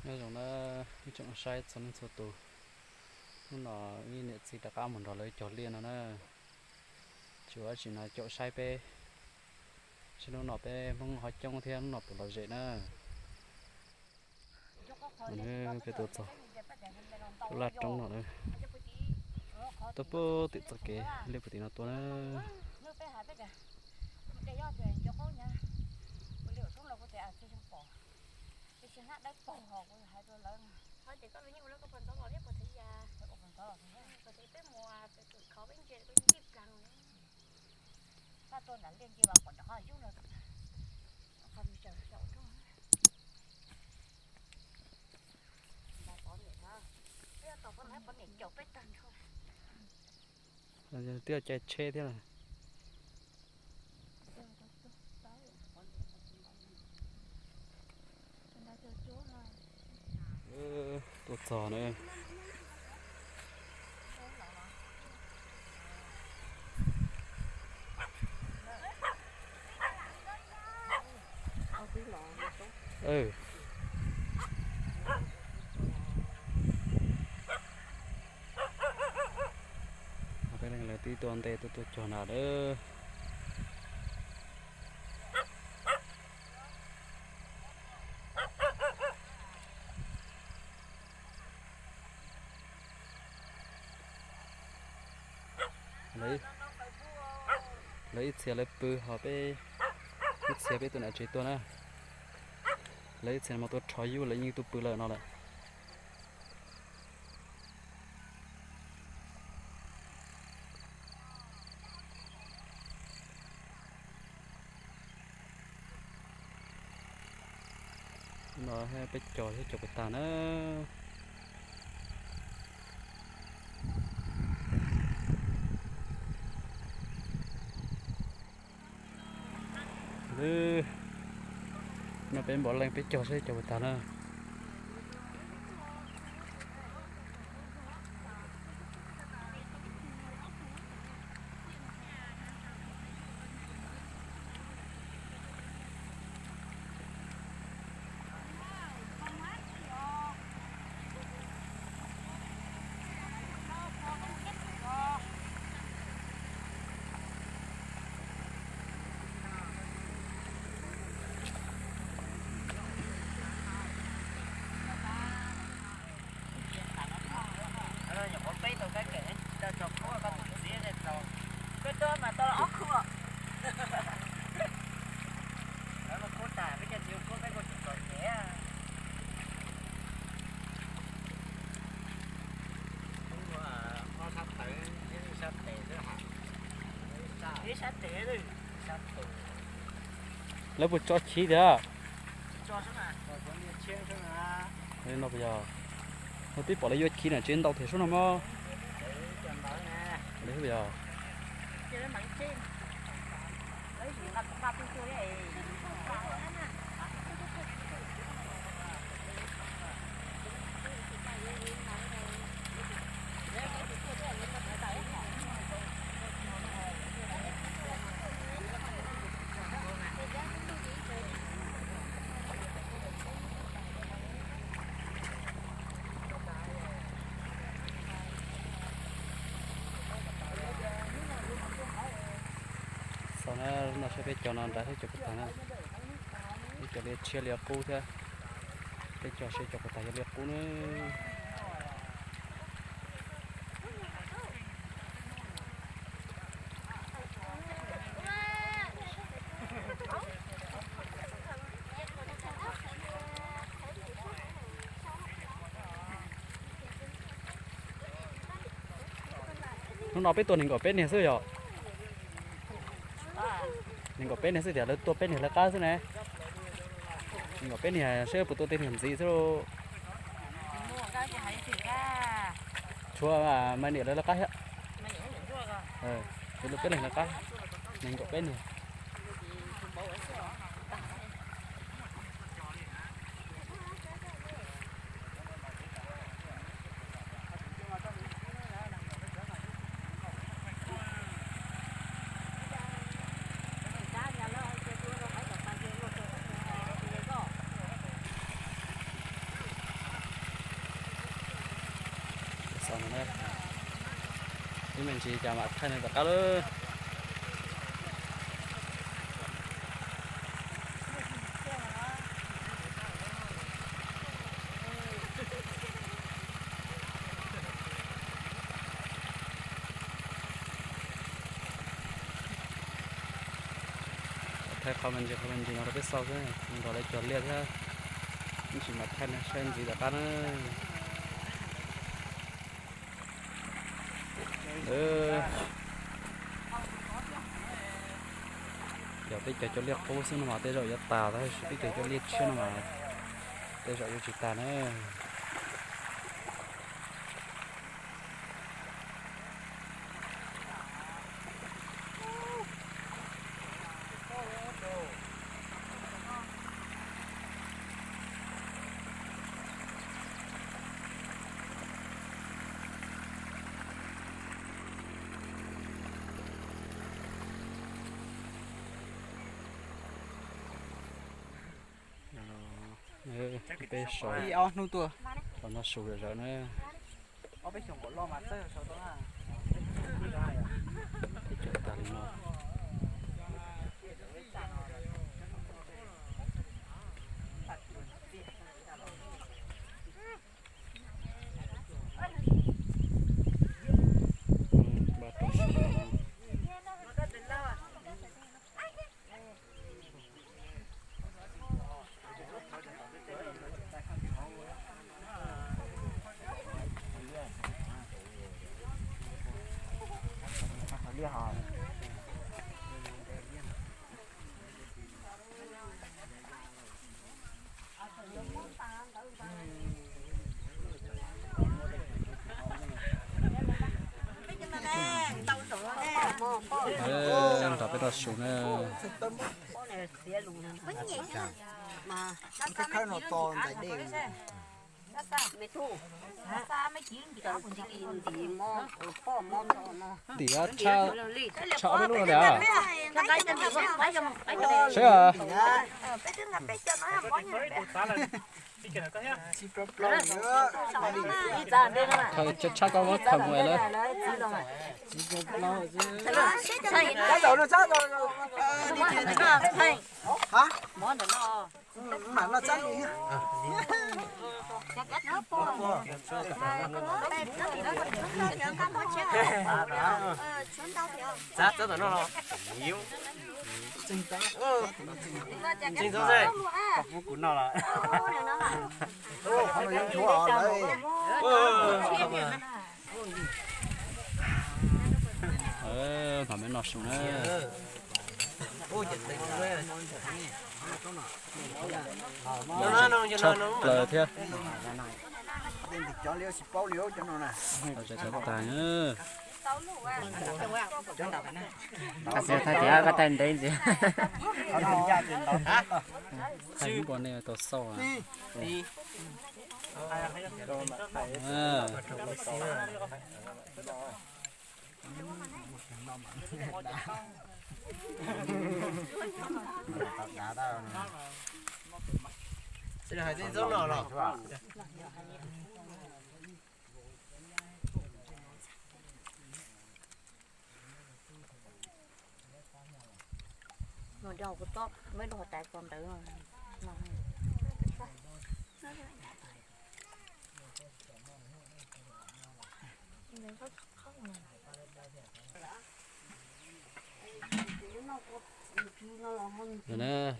Nyob zoo na ib tsoom saib txhua leej txhua tus, hnub no wb niam txiv rov qab mus nrog lawv cog liaj no na. Tsis ua dab tsi no caum saib peb, saib hnub no peb Hmoob ho coob thiab hnub no puas lom zem na. Peb tuaj txog lub laj roob no na, tuaj puag tim txoj kev liaj puag tim no tuaj na. Twb caij tsheb thiab. Tuaj txog na. Peb leej lawv twb tuaj nte tuaj tuaj cog na lawm. Lawv ib txhia lawv pw ho peb ib txhia peb tuaj nram tsev tuaj na. Lawv ib txhia mas tuaj rho yub, lawv yeej tuaj pw lawm no lawm. No peb cog thiab cog puas tag na. No peb npaum leej peb cog saib cog puas tag na. Nyuam qhuav peb tau kab kem, tsis tau tso khub koj tus txiv tau. Peb tuaj mas tau ob khub. Lawv muab khub tas, peb cov txiv ua khub peb kuj tsis txom nyem. Ob sab tawv, ib sab tes xwb. Ib sab tes. Lawv puas tso chiv tiag? No puas yog? No twb pom lawv yuav chiv na, tsev ntau thiab sub no mog. Puas yog? Xaus na, no saib peb cog no nrad thiab cog puas tag na. Peb cog liaj tshiab liaj qub thiab. Peb cog saib cog puas tag yog liaj qub na. Hnub no peb tuaj nees nkaum peb niag xwb yog? Nees nkaum peb niag xwb tias lawv tuaj peb niag lawv qab xwb ne. Nees nkaum peb niag saib puas tuaj tej niag ntxiv xwb lauj. Tshuav Maiv niam lawv lawv qab thiab. Tshuav peb leeg lawv qab, nees nkaum peb niag. Ib me ntsis cas mam thaij nej rov qab lawm. Thaij qhov me ntsis qhov me ntsis no rau peb xauj xwb, nrog lawv cog liaj thiab. Ib ntsis mam thaij nej saib ntxiv tom qab na. Yog peb cog cov liaj qub xwb no mas tej zaum yuav tas, tab sis peb cog cov liaj tshiab no mas tej zaum yuav tsis tas na. Peb so, qhov no su zom zaws na. Peb cog tas li no. Nrog peb tau su na. Tim tshaj ob peb lub no tiag. Saib, thaum tshaj koj muab thaum mus lawm. Txav txav tom no los ntseeg txav, txav kuv no los. Thaum me no su na. Tshaj plaws thiab. Tag. Thaij tias koj thaij ntev ntxiv. Thaij mus ua nej tau xauj.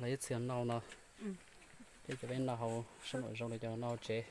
Lawv ib txhia noj no, peb cov peb noj hauv sab nraum zoov, lawv cov noj hauv tsev.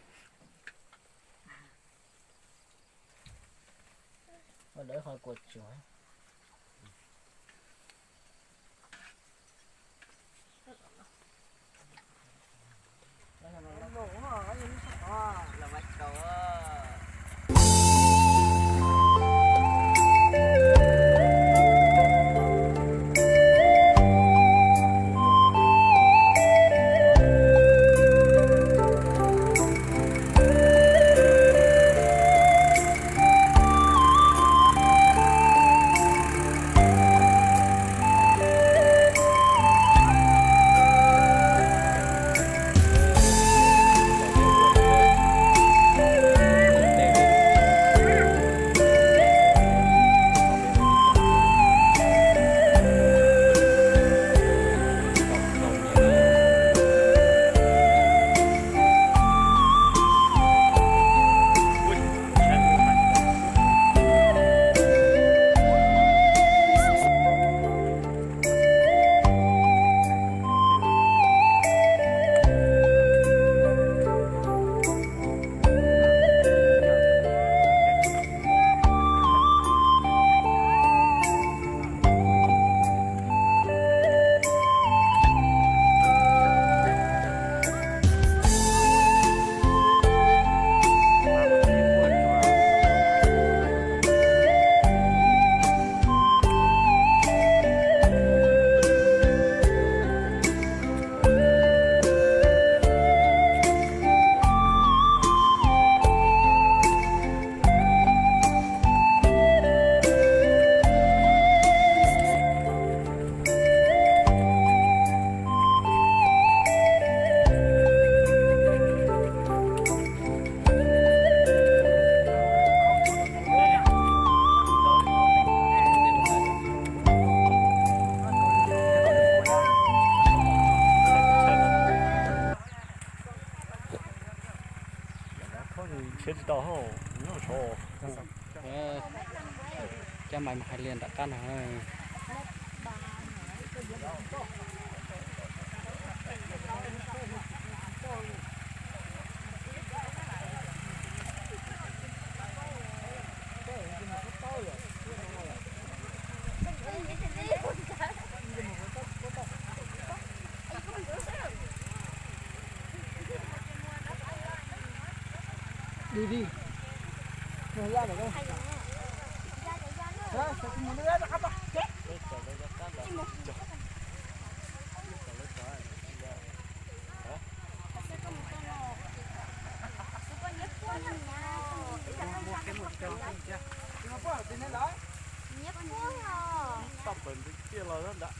Nrhiav tsis tau hauj, nyob saud. Coj mais mus hais lias nram qab no. Di di. Toj pawg ntwg tiaj los ntawd.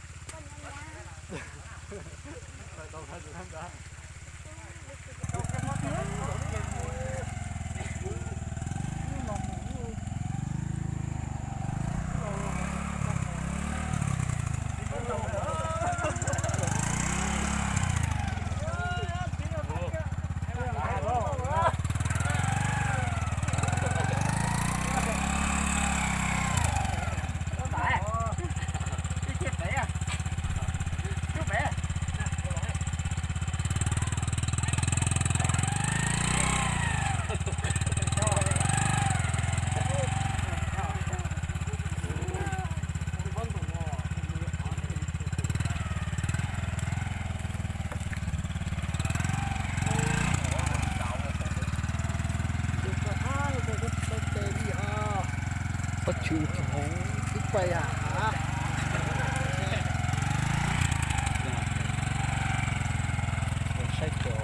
Pob tsuas hauv ib pais yam hav. Saib cov.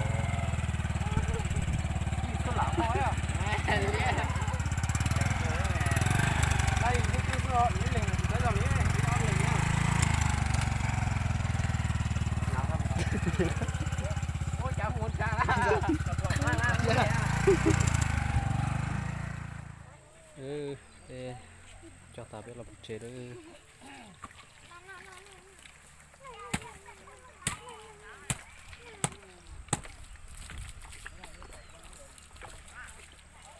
Cog tas peb los pem tsev lawm.